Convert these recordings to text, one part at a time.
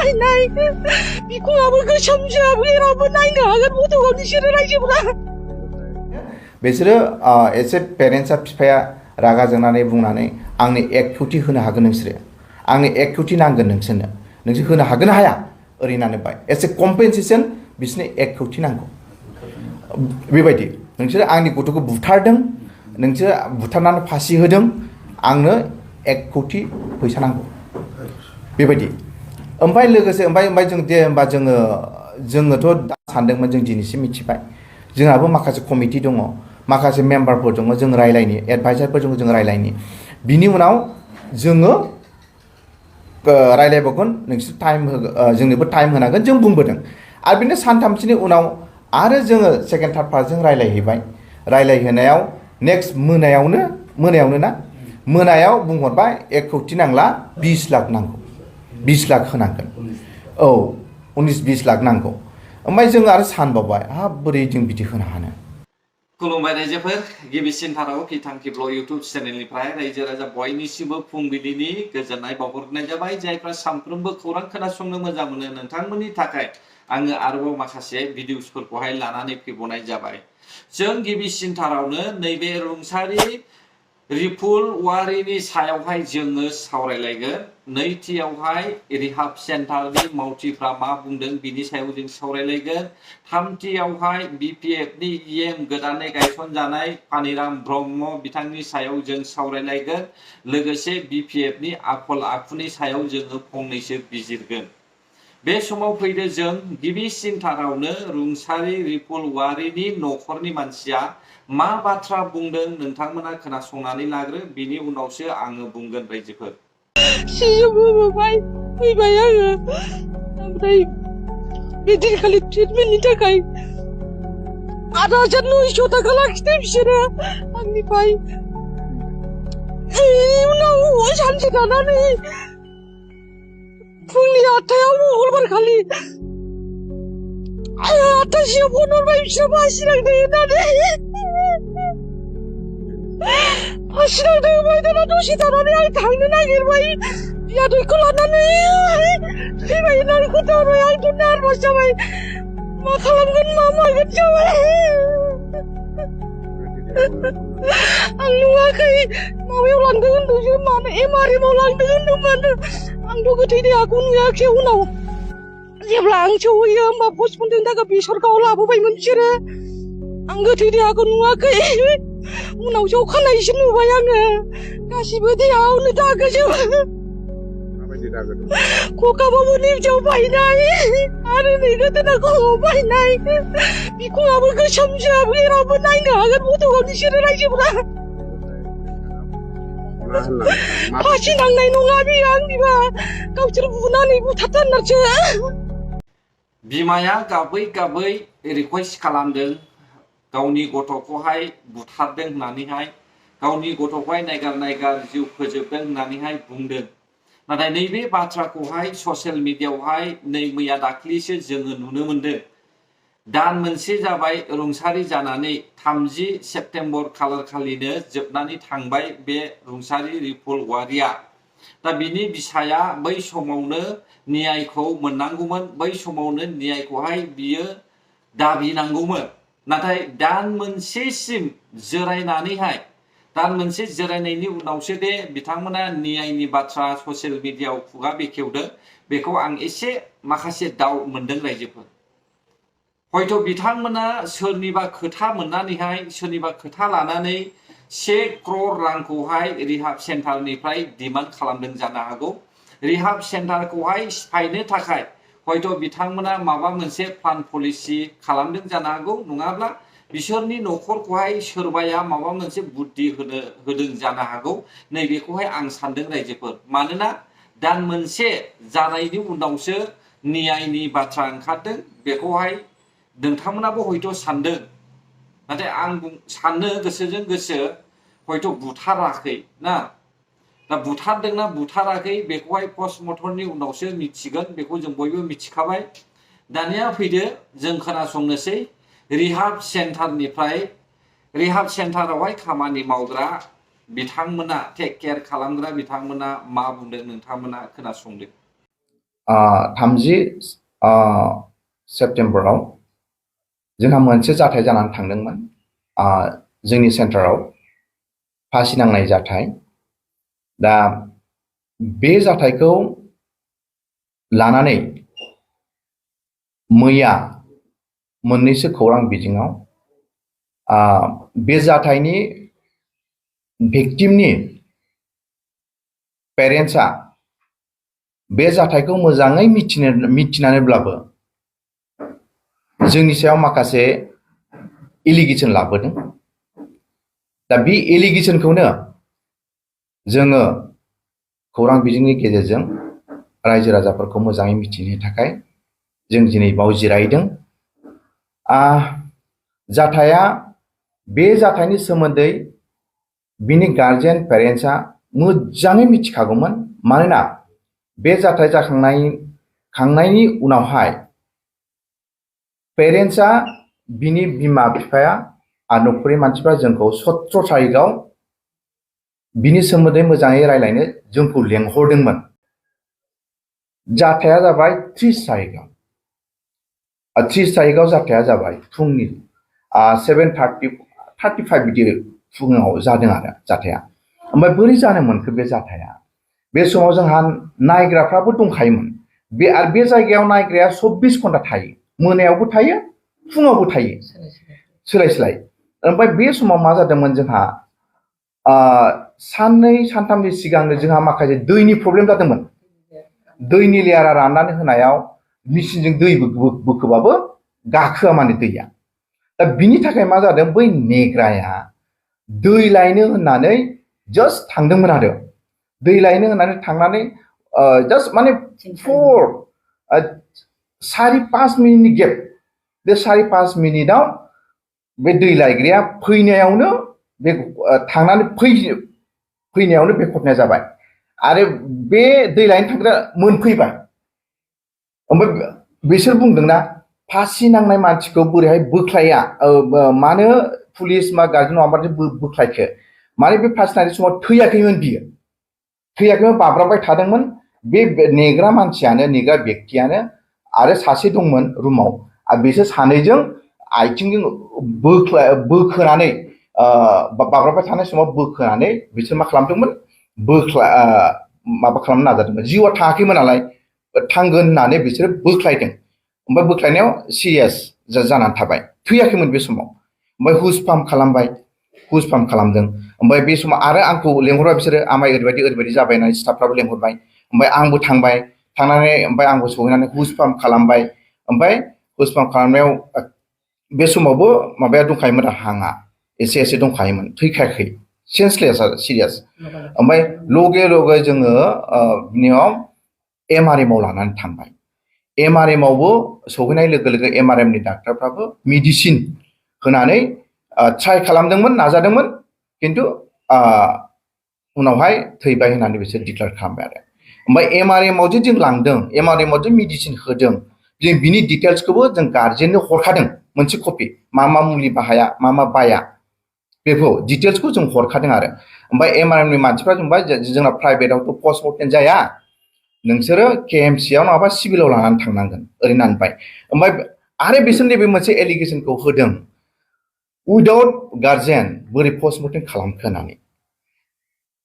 बायनाय बिखुङाबो गोसोमसो जेरावबो नायनो हागोन गथ'खौ बिसोरो रायजोफोरा बिसोरो एसे पेरेन्टसा बिफाया रागा जोंनानै बुंनानै आंनो 1 कोटि होनो हागोन नोंसोरो आंनो 1 कोटि नांगोन नोंसोर होनो हागोन हाया ओरै होननानै बाय एसे कम्पेनसेसन बिसोरनो 1 कोटि नांगौ बेबायदि नोंसोर आंनि गथ'खौ बुथारदों नोंसोर बुथारनानै फासि होदों आंनो 1 कोटि फैसा नांगौ बेबायदि ओमफ्राय लोगोसे ओमफ्राय जों दे होमबा जोङोथ' सानदोंमोन जों दिनैसिम मिथिबाय जोंहाबो माखासे कमिटि दङ माखासे मेम्बारफोर दङ जों रायलायनि एडभाइजारफोर दङ जों रायलायनि बिनि उनाव जोङो रायलायबावगोन नोंसोर जोंनोबो टाइम होनांगोन जों बुंबोदों आरो बिदिनो सानथामसोनि उनाव आरो जोङो सेकेन्ड थार्ड पार्टजों रायलायहैबाय रायलायहैनायाव नेक्स्ट मोनायावनो ना मोनायाव बुंहरबाय 1 कोटि नांला 20 लाख नांगौ 20 लाख होनांगोन औ 19-20 लाख नांगौ ओमफ्राय जों आरो सानबावबाय बोरै जों बिदि होनो हानो खुलुमबाय रायजोफोर गिबिसिनथाराव कांथि ब्लग इउट्युब चेनेलनिफ्राय रायजो राजा बयनिसिमबो फुंबिलिनि गोजोननाय बावहरनाय जाबाय जायफ्रा सानफ्रोमबो खौरां खोनासंनो मोजां मोनो नोंथांमोननि थाखाय आङो आरोबाव माखासे भिडिअसफोरखौहाय लानानै फैबावनाय जाबाय जों गिबिसिनथारावनो नैबे रुंसारि रिपुल वारिनि सायावहाय जोङो सावरायलायगोन नैथियावहाय रिहाब सेन्टारनि मावथिफ्रा मा बुंदों बिनि सायाव जों सावरायलायगोन थामथियावहाय बिपिएफनि इएम गोदानै गायसनजानाय पानिराम ब्रह्म बिथांनि सायाव जों सावरायलायगोन लोगोसे बिपिएफनि आखल आखुनि सायाव जोङो फंनैसो बिजिरगोन बे समाव फैदो जों गिबिसिनथारावनो रुंसारि रिपुल वारिनि न'खरनि मानसिया मा बाथ्रा बुंदों नोंथांमोना खोनासंनानै लाग्रो बिनि उनावसो आङो बुंगोन रायजोफोर फैबाय आङो ओमफ्राय बे दिनखालि ट्रिटमेन्टनि थाखाय 8,900 थाखा लाखिदों बिसोरो आंनिफ्राय उनाव सानसे थानानै फुंनि 8टायाव मंगलबारखालि 8टासोआव फन हरबाय बिसोरो फासि नांदों होननानै फासि नांदों ओमफ्राय दाना दसे थानानै आं थांनो नागिरबाय बियादैखौ लानानै फैबाय होननानै खोन्थाहरबाय आंथ' नार्भास जाबाय मा खालामगोन मा मागोन जाबाय आं नुवाखै माबायाव लांदों होनदोंसो मानो एमआरएमआव लांदों होनदोंमोन आंथ' गोथै देहाखौ नुवाखै उनाव जेब्ला आं सहैयो होमबा पस्टमर्टेमनि थाखाय बेसरगावआव लाबोबायमोन बिसोरो आं गोथै देहाखौ नुवाखै उनावसो अखानायैसो नुबाय आङो गासिबो देहायावनो दागोजोब खखाबाबो निउजाव बायनाय आरो नै गोदोना खर'आव बायनाय बिखुङाबो गोसोमसो जेरावबो नायनो हागोन गथ'खौ बिसोरो रायजोफोरा फासि नांनाय नङा बेयो आंनिबा गावसोर बुनानै बुथारथारनारसो बिमाया गाबै गाबै रिकुवेस्ट खालामदों गावनि गथ'खौहाय बुथारदों होननानैहाय गावनि गथ'खौहाय नायगार जिउ फोजोबदों होननानैहाय बुंदों नाथाय नैबे बाथ्राखौहाय ससियेल मिडियायावहाय नै मैया दाख्लैसो जोङो नुनो मोनदों दान मोनसे जाबाय रुंसारि जानानै 30 सेप्तेम्बर खालार खालिनो जोबनानै थांबाय बे रुंसारि रिपुल वारिया दा बिनि बिसाया बै समावनो न्यायखौ मोननांगौमोन बै समावनो न्यायखौहाय बियो दाबिनांगौमोन नाथाय दान मोनसेसिम जिरायनानैहाय दान मोनसे जिरायनायनि उनावसो दे बिथांमोना न्यायनि बाथ्रा ससियेल मिडियायाव खुगा बेखेवदों बेखौ आं एसे माखासे डाउट मोनदों रायजोफोर हयथ' बिथांमोना सोरनिबा खोथा मोननानैहाय सोरनिबा खोथा लानानै 1 crore रांखौहाय रिहाब सेन्टारनिफ्राय डिमान्ड खालामदों जानो हागौ रिहाब सेन्टारखौहाय सिफायनो थाखाय हयथ' बिथांमोना माबा मोनसे प्लान पलिसि खालामदों जानो हागौ नङाब्ला बिसोरनि न'खरखौहाय सोरबाया माबा मोनसे बुद्धि होदों जानो हागौ नैबेखौहाय आं सानदों रायजोफोर मानोना दान मोनसे जानायनि उनावसो न्यायनि बाथ्रा ओंखारदों बेखौहाय नोंथांमोनाबो हयथ' सानदों नाथाय आं साननो गोसोजों गोसो हयथ' बुथाराखै ना दा बुथारदोंना बुथाराखै बेखौहाय पस्टमर्टेमनि उनावसो मिथिगोन बेखौ जों बयबो मिथिखाबाय दानिया फैदो जों खोनासंनोसै रिहाब सेन्टारावहाय खामानि मावग्रा बिथांमोना टेक केयार खालामग्रा बिथांमोना मा बुंदों नोंथांमोना खोनासंदो 30 सेप्टेम्बराव जोंहा मोनसे जाथाय जानानै थांदोंमोन जोंनि सेन्टाराव फासि नांनाय जाथाय। दा बे जाथायखौ लानानै मैया मोननैसो खौरां बिजोङाव बे जाथायनि भिक्टिमनि पेरेन्ट्सआ बे जाथायखौ मोजाङै मिथिनानैब्लाबो जोंनि सायाव माखासे एलिगेसन लाबोदों। दा बे एलिगेसनखौनो जोङो खौरां बिजोंनि गेजेरजों रायजो राजाफोरखौ मोजाङै मिथिनो थाखाय जों दिनै बाव जिरायदों। जाथाया बे जाथायनि सोमोन्दै बिनि गार्जियान पेरेन्ट्सआ मोजाङै मिथिखागौमोन। मानोना बे जाथाय जाखांनायनि उनावहाय पेरेन्ट्सआ बिनि बिमा बिफाया आरो न'खरनि मानसिफ्रा जोंखौ 17 थारिखआव बिनि सोमोन्दै मोजाङै रायलायनो जोंखौ लेंहरदोंमोन। जाथाया जाबाय 30 थारिखआव 30 थारिखआव जाथाया जाबाय फुंनि 7:35 बिदि फुङाव जादों आरो जाथाया। ओमफ्राय बोरै जानो मोनखो बे जाथाया? बे समाव जोंहा नायग्राफ्राबो दंखायोमोन। आरो बे जायगायाव नायग्राया 24 घन्टा थायो, मोनायावबो थायो फुङावबो थायो, सोलाय सोलाय। ओमफ्राय बे समाव मा जादोंमोन, जोंहा साननै सानथामनि सिगांनो जोंहा माखासे दैनि प्रब्लेम जादोंमोन। दैनि लेयारा राननानै होनायाव मेचिनजों दै बोखोबाबो गाखोआ माने दैया। दा बिनि थाखाय मा जादों, बै नेग्राया दै लायनो होननानै जास्ट थांदोंमोन आरो। दै लायनो होननानै थांनानै जास्ट माने 4-5 मिनिटनि गेप, बे 4-5 मिनिटआव बे दै लायग्राया फैनायावनो बे थांनानै फैनायावनो बे घटनाया जाबाय। आरो बे दै लायनो थांग्रा मोनफैबाय। ओमफ्राय बिसोर बुंदोंना फासि नांनाय मानसिखौ बोरैहाय बोख्लाया, मानो पुलिस मा गार्जेन नङाबाथाय बोख्लायखो? माने बे फासि नांनाय समाव थैयाखैमोन, बियो थैयाखैमोन, बाब्राबबाय थादोंमोन। बे नेग्रा मानसियानो, नेग्रा व्यक्तियानो आरो सासे दंमोन रुमाव, आरो बिसोर सानैजों आथिंजों बोखोनानै बाब्राबबाय थानाय समाव बोखोनानै बिसोर मा खालामदोंमोन, माबा खालामनो नाजादोंमोन। जिउआ थाङाखैमोन नालाय, थांगोन होननानै बिसोरो बोख्लायदों। ओमफ्राय बोख्लायनायाव सिरियास जानानै थाबाय, थैयाखैमोन बे समाव। ओमफ्राय हुस पाम्प खालामदों। ओमफ्राय बे समाव आरो आंखौ लेंहरबाय बिसोरो, आमाय ओरैबायदि जाबाय होननानै स्टाफफ्राबो लेंहरबाय। ओमफ्राय आंबो थांबाय, थांनानै ओमफ्राय आंबो सहैनानै हुस पाम्प खालामबाय। ओमफ्राय हुस पाम्प खालामनायाव बे समावबो माबाया दंखायोमोन, हांआ एसे एसे दंखायोमोन, थैखायाखै, सेन्सलेस आरो सिरियास। ओमफ्राय लगे लगे जोङो बिनियाव MRMआव लानानै थांबाय। MRMआवबो सहैनाय लोगो लोगो MRMनि डाक्टारफ्राबो मेडिसिन होनानै ट्राइ खालामदोंमोन, नाजादोंमोन, खिन्थु उनावहाय थैबाय होननानै बिसोर डिक्लेयार खालामबाय आरो। ओमफ्राय MRMआव जे जों लांदों, MRMआव जे मेडिसिन होदों, जों बिनि डिटेल्सखौबो जों गार्जेननो हरखादों, मोनसे कपि, मा मुलि बाहाया, मा बाया, बेखौ डिटेल्सखौ जों हरखादों आरो। ओमफ्राय MRMनि मानसिफ्रा बुंबाय, जोंना प्राइभेटआवथ' पस्टमर्टेम जाया, नोंसोरो KMCआव नङाबा सिभिलाव लानानै थांनांगोन, ओरैनो होनबाय। ओमफ्राय आरो बिसोर नैबे मोनसे एलिगेसनखौ होदों, उइदाउट गार्जेन बोरै पस्टमर्टेम खालामखो होननानै।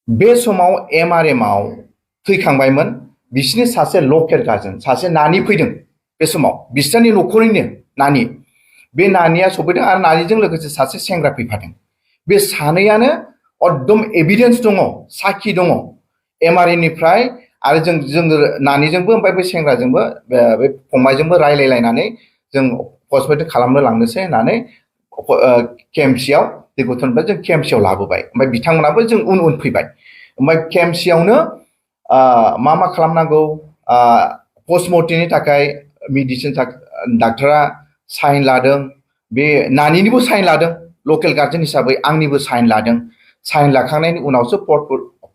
बे समाव MRMआव थैखांबायमोन, बिसोरनि सासे लकेल गार्जेन, सासे नानि फैदों। बे समाव बिसोरनि न'खरनिनो नानि, बे नानिया सफैदों आरो नानिजों लोगोसे सासे सेंग्रा फैफादों। बे सानैयानो एकदम एभिडेन्स दङ, साखि दङ MRMनिफ्राय। आरो जों नानिजोंबो ओमफ्राय बे सेंग्राजोंबो, बे फंबायजोंबो रायलायलायनानै जों पस्टमर्टेम खालामनो लांनोसै होननानै KMCआव दै गथ'निफ्राय जों KMCआव लाबोबाय। ओमफ्राय बिथांमोनाबो जों उन फैबाय। ओमफ्राय KMCआवनो मा खालामनांगौ, पस्टमर्टेमनि थाखाय मेडिसिन डाक्टरा साइन लादों, बे नानिनिबो साइन लादों, लकेल गार्जेन हिसाबै आंनिबो साइन लादों। साइन लाखांनायनि उनावसो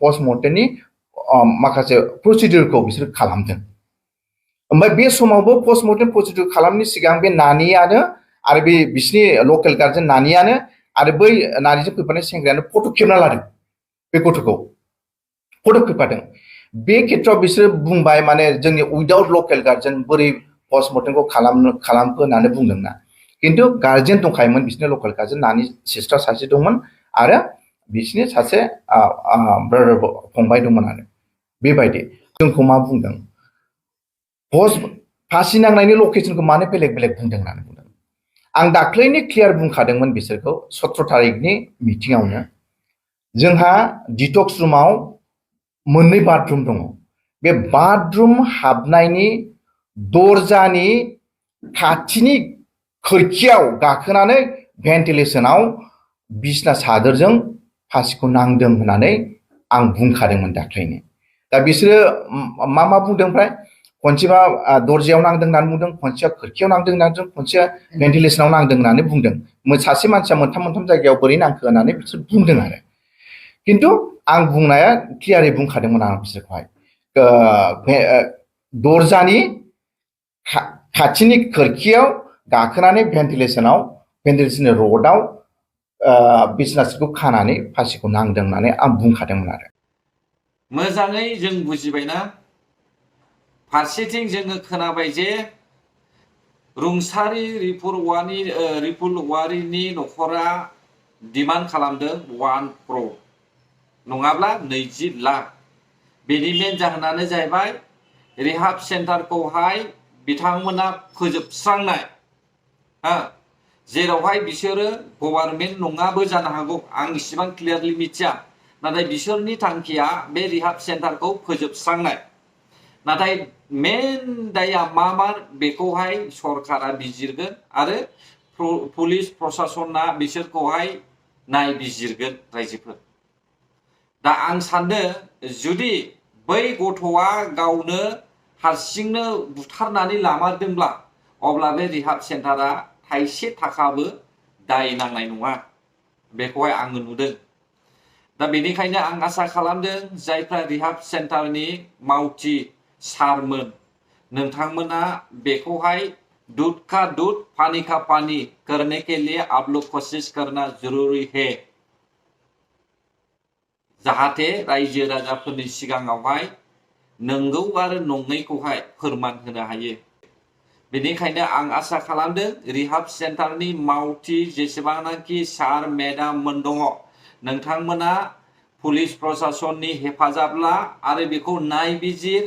पस्टमर्टेमनि माखासे प्रसिडिउरखौ बिसोर खालामदों। ओमफ्राय बे समावबो पस्टमर्टेम प्रसिडिउर खालामनायनि सिगां बे नानियानो आरो बे बिसिनि लकेल गार्जेन नानियानो आरो बै नानिजों फैफानाय सेंग्रायानो फट' खेबना लादों, बे गथ'खौ फट' खेबफादों। बे खेत्रआव बिसोर बुंबाय माने जोंनि उइदाउट लकेल गार्जेन बोरै पस्टमर्टेमखौ खालामखो होननानै बुंदोंना खिन्थु गार्जेन दंखायोमोन बिसोरनि लकेल गार्जेन नानि सिस्टार सासे दंमोन आरो बिसोरनि सासे ब्रादार फंबाय दंमोन आरो बेबायदि जोंखौ मा बुंदों पस्ट फासि नांनायनि लकेसनखौ मानो बेलेग बेलेग बुंदों होननानै बुंदों आं दाख्लैनो क्लियार बुंखादोंमोन बिसोरखौ 17 तारिखनि मिटिंआवनो जोंहा डिटक्स रुमाव मोननै बाथरुम दङ बे बाथरुम हाबनायनि दरजानि खाथिनि खोरखियाव गाखोनानै भेन्टिलेसनाव बिसना सादोरजों फासिखौ नांदों होननानै आं बुंखादोंमोन दाख्लैनो दा बिसोरो मा बुंदों ओमफ्राय खनसेबा दरजायाव नांदों होननानै बुंदों खनसेया खोरखियाव नांदों होननानै बुंदों खनसेया भेन्टिलेसनाव नांदों होननानै बुंदों सासे मानसिया मोनथाम जायगायाव बोरै नांखो होननानै बिसोर बुंदों आरो खिन्थु आं बुंनाया क्लियारै बुंखादोंमोन आं बिसोरखौहाय दरजानि खाथिनि खोरखियाव गाखोनानै भेन्टिलेसननि रडआव बिसनाखौ खानानै फासिखौ नांदों होननानै आं बुंखादोंमोन आरो मोजाङै जों बुजिबायना फारसेथिं जोङो खोनाबाय जे रुंसारि रिपुल औवारिनि न'खरा डिमान्ड खालामदों 1 crore नङाब्ला 20 लाख बेनि मेन जाहोनानो जाहैबाय रिहाब सेन्टारखौहाय बिथांमोना फोजोबस्रांनाय जेरावहाय बिसोरो गभर्नमेन्ट नङाबो जानो हागौ आं इसिबां क्लियारलि मिथिया नाथाय बिसोरनि थांखिया बे रिहाब सेन्टारखौ फोजोबस्रांनाय नाथाय मेन दाया मा बेखौहाय सरकारा बिजिरगोन आरो पुलिस प्रशासना बिसोरखौहाय नायबिजिरगोन रायजोफोर दा आं सानदों जुदि बै गथ'आ गावनो हारसिंनो बुथारनानै लामारदोंब्ला अब्ला बे रिहाब सेन्टारा थाइसे थाखाबो दाय नांनाय नङा बेखौहाय आङो नुदों दा बेनिखायनो आं आसा खालामदों जायफ्रा रिहाब सेन्टारनि मावथि सारमोन नोंथांमोना बेखौहाय दूध का दूध पानी का पानी करने के लिए आप लोग कोशिश करना जरूरी है जाहाथे रायजो राजाफोरनि सिगाङावहाय नंगौ आरो नङैखौहाय फोरमान होनो हायो बेनिखायनो आं आसा खालामदों रिहाब सेन्टारनि मावथि जेसेबांनाखि सार मेडाम मोन दङ नोंथांमोना पुलिस प्रशासननि हेफाजाब ला आरो बेखौ नायबिजिर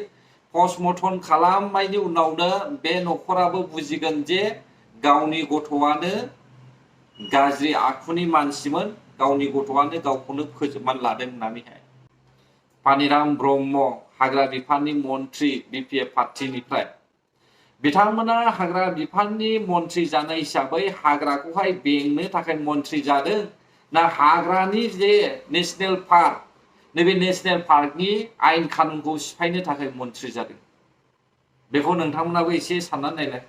पस्टमर्टम खालामनायनि उनावनो बे न'खराबो बुजिगोन जे गावनि गथ'आनो गाज्रि आखुनि मानसिमोन गावनि गथ'आनो गावखौनो फोजोबनानै लादों होननानैहाय पानिराम ब्रह्म हाग्रा बिफाननि मन्त्रि बिपिएफ पार्टिनिफ्राय बिथांमोना हाग्रा बिफाननि मन्त्रि जानाय हिसाबै हाग्राखौहाय बेंनो थाखाय मन्त्रि जादों ना हाग्रानि जे नेशनेल पार्क नैबे नेशनेल पार्कनि आयेन कानुनखौ सिफायनो थाखाय मन्त्रि जादों बेखौ नोंथांमोनाबो एसे साननानै नायलाय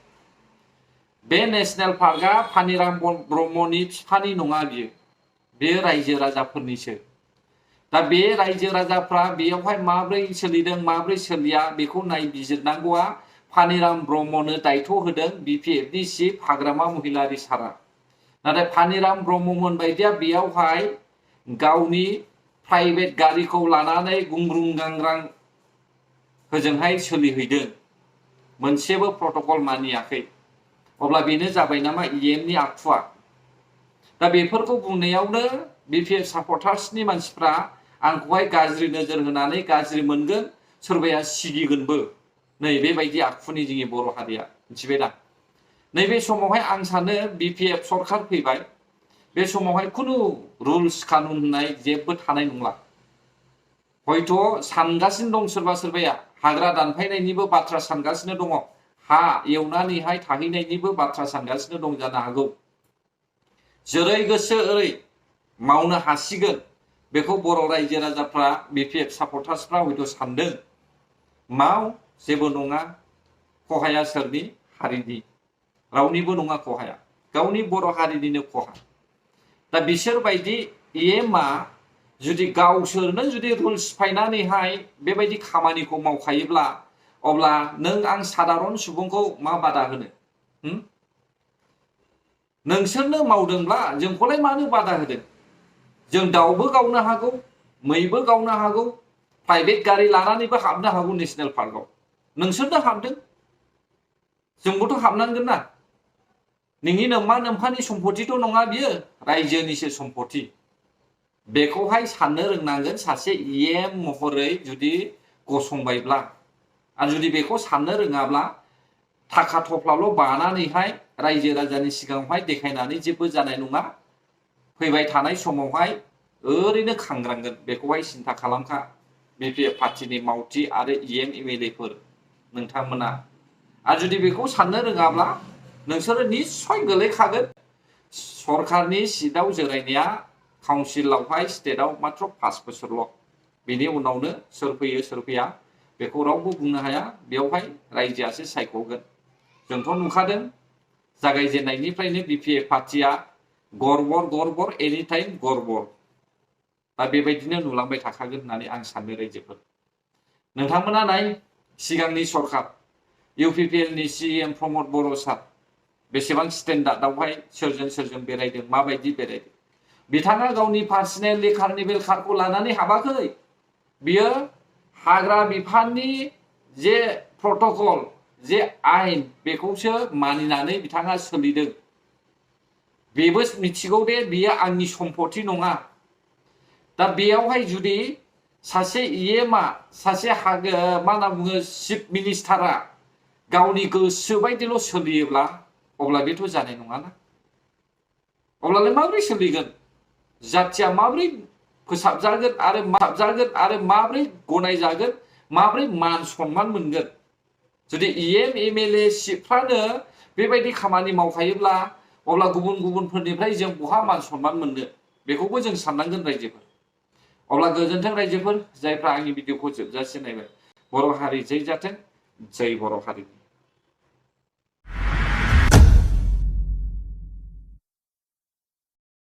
बे नेशनेल पार्कआ पानिराम ब्रह्मनि बिफानि नङा बेयो रायजो राजाफोरनिसो दा बे रायजो राजाफ्रा बेयावहाय माब्रै सोलिदों माब्रै सोलिया बेखौ नायबिजिरनांगौआ पानिराम ब्रह्मनो दायथ' होदों बिपिएफनि चिफ हाग्रामा महिलारि सारा नाथाय पानिराम ब्रह्ममोन बायदिया बेयावहाय गावनि प्राइभेट गारिखौ लानानै गुंग्रुं गांग्रां होजोंहाय सोलिहैदों मोनसेबो प्रट'कल मानियाखै अब्ला बेनो जाबाय नामा इएमनि आखुवा दा बेफोरखौ बुंनायावनो बिपिएफ सापर्टार्सनि मानसिफ्रा आंखौहाय गाज्रि नोजोर होनानै गाज्रि मोनगोन सोरबाया सिगिगोनबो नै बेबायदि आखुनि जोंनि बर' हारिया मिथिबाय दा नैबे समावहाय आं सानो बिपिएफ सरकार फैबाय बे समावहाय खुनु रुल्स कानुन होननाय जेबो थानाय नंला हयथ' सानगासिनो दं सोरबा सोरबाया हाग्रा दानफायनायनिबो बाथ्रा सानगासिनो दङ हा एवनानैहाय थाहैनायनिबो बाथ्रा सानगासिनो दं जानो हागौ जेरै गोसो ओरै मावनो हासिगोन बेखौ बर' रायजो राजाफ्रा बिपिएफ सापर्टार्सफ्रा हयथ' सानदों माव जेबो नङा खहाया सोरनि हारिनि रावनिबो नङा खहाया गावनि बर' हारिनिनो खहा दा बिसोर बायदि इएमआ जुदि गावसोरनो जुदि रुल्स सिफायनानैहाय बेबायदि खामानिखौ मावखायोब्ला अब्ला नों आं सादारन सुबुंखौ मा बादा होनो नोंसोरनो मावदोंब्ला जोंखौलाय मानो बादा होदों जों दाउबो गावनो हागौ मैबो गावनो हागौ प्राइभेट गारि लानानैबो हाबनो हागौ नेशनेल पार्कआव नोंसोरनो हाबदों जोंबोथ' हाबनांगोन ना नोंनि नोम्फानि सम्पतिथ' नङा बियो रायजोनिसो सम्पति बेखौहाय साननो रोंनांगोन सासे इएम महरै जुदि गसंबायब्ला आरो जुदि बेखौ साननो रोङाब्ला थाखा थफ्लाल' बानानैहाय रायजो राजानि सिगाङावहाय देखायनानै जेबो जानाय नङा फैबाय थानाय समावहाय ओरैनो खांग्रांगोन बेखौहाय सिन्था खालामखा बिपिएफ पार्टिनि मावथि आरो इएम एमएलएफोर नोंथांमोना आरो जुदि बेखौ साननो रोङाब्ला नोंसोरो निस्सय गोलैखागोन सरकारनि सिटआव जिरायनाया काउन्सिलावहाय स्टेटआव मात्र 5 बोसोरल' बेनि उनावनो सोर फैयो सोर फैया बेखौ रावबो बुंनो हाया बेवहाय रायजोआसो सायख'गोन जोंथ' नुखादों जागायजेननायनिफ्रायनो बिपिएफ पार्टिया गरबर एनि टाइम गरबर दा बेबायदिनो नुलांबाय थाखागोन होननानै आं सानो रायजोफोर नोंथांमोना नाय सिगांनि सरकार इउपिपिएलनि सिएम प्रमद बर' सार बेसेबां स्टेन्डार्डआवहाय सोरजों बेरायदों माबायदि बेरायदों बिथाङा गावनि पार्सनेल कार्निभेल कारखौ लानानै हाबाखै बियो हाग्रा बिफाननि जे प्रट'कल जे आयेन बेखौसो मानिनानै बिथाङा सोलिदों बेबो मिथिगौ दे बियो आंनि सम्पति नङा दा बेयावहाय जुदि सासे इएमआ सासे मा होनना बुङो चिफ मिनिस्टारा गावनि गोसो बायदिल' सोलियोब्ला अब्ला बेथ' जानाय नङाना अब्लालाय माबोरै सोलिगोन जाथिया माबोरै फोसाबजागोन आरो माबोरै गनायजागोन माबोरै मान सन्मान मोनगोन जुदि इएम एमएलए सिटफ्रानो बेबायदि खामानि मावखायोब्ला अब्ला गुबुनफोरनिफ्राय जों बहा मान सन्मान मोननो बेखौबो जों साननांगोन रायजोफोर अब्ला गोजोन्थों रायजोफोर जायफ्रा आंनि भिडिअखौ जोबजासिम नायबाय बर' हारि जै जाथों जै बर' हारि